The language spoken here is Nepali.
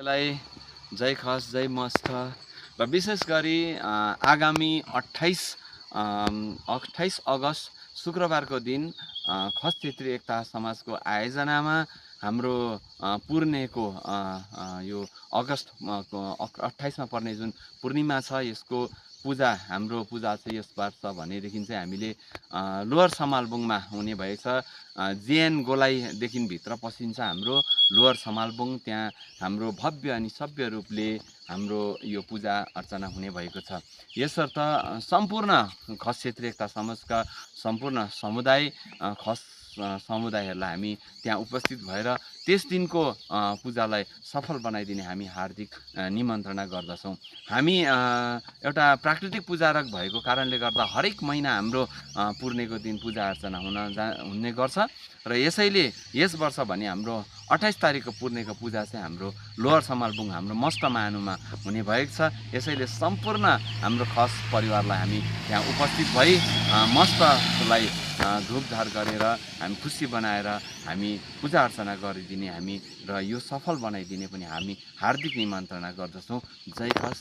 लाई जय खस जय मस्त र विशेष गरी आगामी 28 अगस्त शुक्रबारको दिन खस क्षेत्रीय एकता समाजको आयोजनामा हाम्रो पूर्णेको यो अगस्त 28 मा पर्ने जुन पूर्णिमा छ यसको पूजा हाम्रो पूजा चाहिँ यस वर्ष भनेदेखि चाहिँ हामीले लोअर समालबुङमा हुने भएको छ। जेएन गोलाईदेखि भित्र पसिन्छ हाम्रो लोअर समालबुङ, त्यहाँ हाम्रो भव्य अनि सभ्य रूपले हाम्रो यो पूजा अर्चना हुने भएको छ। यसर्थ सम्पूर्ण खस क्षेत्रीय एकता समाजका सम्पूर्ण समुदाय खस समुदायहरूलाई हामी त्यहाँ उपस्थित भएर त्यस दिनको पूजालाई सफल बनाइदिने हामी हार्दिक निमन्त्रणा गर्दछौँ। हामी एउटा प्राकृतिक पूजारक भएको कारणले गर्दा हरेक महिना हाम्रो पूर्णेको दिन पूजा अर्चना हुने गर्छ र यसैले यस वर्ष भने हाम्रो 28 तारिकको पूर्णेको पूजा चाहिँ हाम्रो लोअर समालबुङ हाम्रो मस्ट मानुमा हुने भएको छ। यसैले सम्पूर्ण हाम्रो खस परिवारलाई हामी त्यहाँ उपस्थित भई मस्तलाई धुपधार गरेर हामी खुसी बनाएर हामी पूजा अर्चना गरिदिने हामी र यो सफल बनाइदिने पनि हामी हार्दिक निमन्त्रणा गर्दछौँ। जय खस।